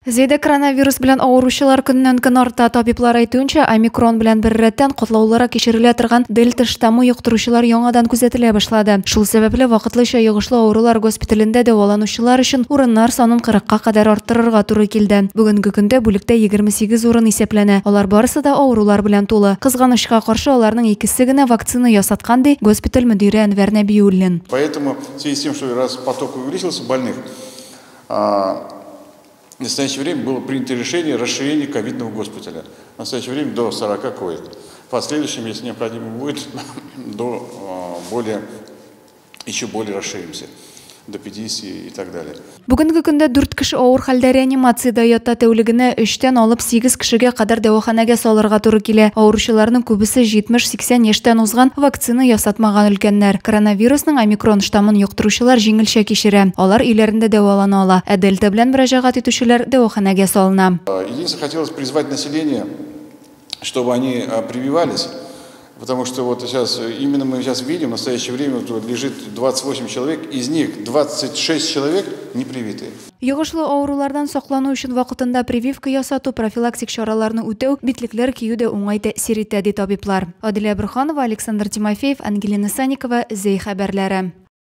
Зәйдә коронавирус белән авыручылар көннән-көн арта. Табиблар әйтүенчә, омикрон белән беррәттән катлаулырак кичерелә торган дельта штаммы йоктыручылар яңадан күзәтелә башлады. Шул сәбәпле вакытлыча йогышлы авырулар госпиталендә дәваланучылар өчен урыннар санын кырыкка кадәр арттырырга туры килде. Бүгенге көндә бүлектә 28 урын исәпләнә. Алар барысы да авырулар белән тулы. Кызганычка каршы, аларның икесе генә вакцина ясаткан, ди госпиталь мөдире Әнвәр Нәбиуллин. Поэтому в связи с тем, что раз поток увеличился больных, в настоящее время было принято решение о расширении ковидного госпиталя. В настоящее время до 40 коек. В последующем, если необходимо будет, еще более расширимся, до 50 и так далее. Бүгенге көндә дүрт кеше авыр хәлдә реанимациядә ята. Тәүлегенә өчтән алып сигез кешегә кадәр дәваханәгә салырга туры килә. Авыручыларның күбесе 70-80 яшьтән узган, вакцина ясатмаган өлкәннәр. Коронавирусның омикрон штаммын йоктыручылар җиңелчә кичерә. Алар өйләрендә дәвалана ала. Ә дельта белән мөрәҗәгать итүчеләр дәваханәгә салына. Единственное, хотелось призвать население, чтобы они прививались, потому что вот сейчас, именно мы сейчас видим, в настоящее время вот лежит 28 человек, из них 26 человек не привитые. Йогышлы авырулардан саклану өчен вакытында прививка ясату, профилактик чараларны үтәү, битлекләр кию дә уңай тәэсир итә, ди табиблар. Аделя Бурханова, Александр Тимофеев, Ангелина Санникова, Зәй хәбәрләре.